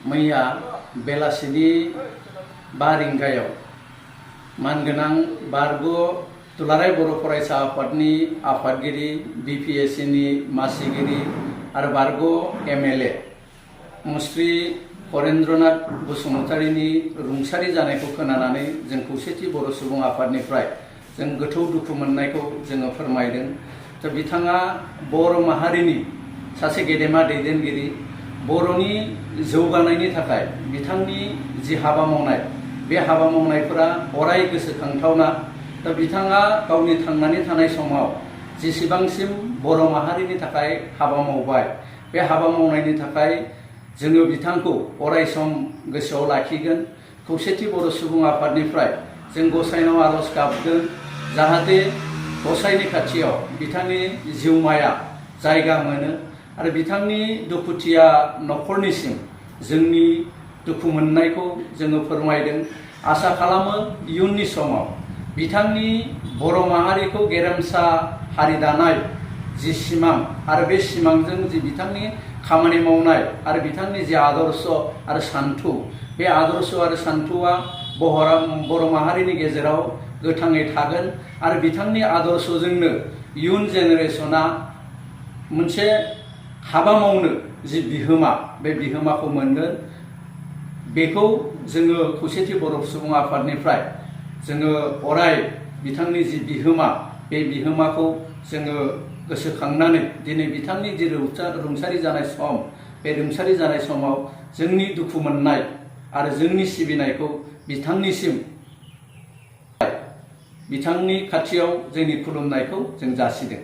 मैया बेलासिनि 5 रिंगायाव मानगोनां बारग' दुलाराय बर' फरायसा आफादनि आफादगिरि BPSCनि मासिगिरि आरो बारग' MLA मुस्रि हरेन्द्रनाथ बसुमतारीनि रुंसारि जानायखौ खोनानानै जों खौसेथि बर' सुबुं आफादनिफ्राय जों गोथौ दुखु मोननायखौ जोङो फोरमायदों। दा बिथाङा बर' माहारिनि सासे गेदेमा दैदेनगिरि, बर'नि जौगानायनि थाखाय बिथांनि जि हाबा मावनाय बे हाबा मावनायफोरा अराय गोसोखांथावना। दा बिथाङा गावनि थांनानै थानाय समाव जेसेबांसिम बर' माहारिनि थाखाय हाबा मावबाय, बे हाबा मावनायनि थाखाय जोङो बिथांखौ अराय सम गोसोआव लाखिगोन। खौसेथि बर' सुबुं आफादनिफ्राय जों गसाइनाव आरज गाबगोन जाहाथे गसाइनि खाथियाव बिथांनि जिउमाया जायगा मोनो आरो बिथांनि दुखुथिया न'खरनिसिम जोंनि दुखु मोननायखौ जोङो फोरमायदों। आसा खालामो इयुननि समाव बिथांनि बर' माहारिखौ गेरेमसा हारि दानाय जि सिमां आरो बे सिमांजों जि बिथांनि खामानि मावनाय आरो बिथांनि जि आदर्श आरो सान्थौ, बे आदर्श आरो सान्थौआ बर' माहारिनि गेजेराव गोथाङै थागोन आरो बिथांनि आदर्शजोंनो इयुन जेनेरेशना मोनसे हाबा मावनो जि बिहोमा, बे बिहोमाखौ मोनगोन। बेखौ जोङो खौसेथि बर' सुबुं आफादनिफ्राय जोङो अराय बिथांनि जि बिहोमा, बे बिहोमाखौ जोङो गोसोखांनानै दिनै बिथांनि जि रुंसारि जानाय सम, बे रुंसारि जानाय समाव जोंनि दुखु मोननाय आरो जोंनि सिबिनायखौ बिथांनिसिम, बिथांनि खाथियाव जोंनि खुलुमनायखौ जों जासिदों।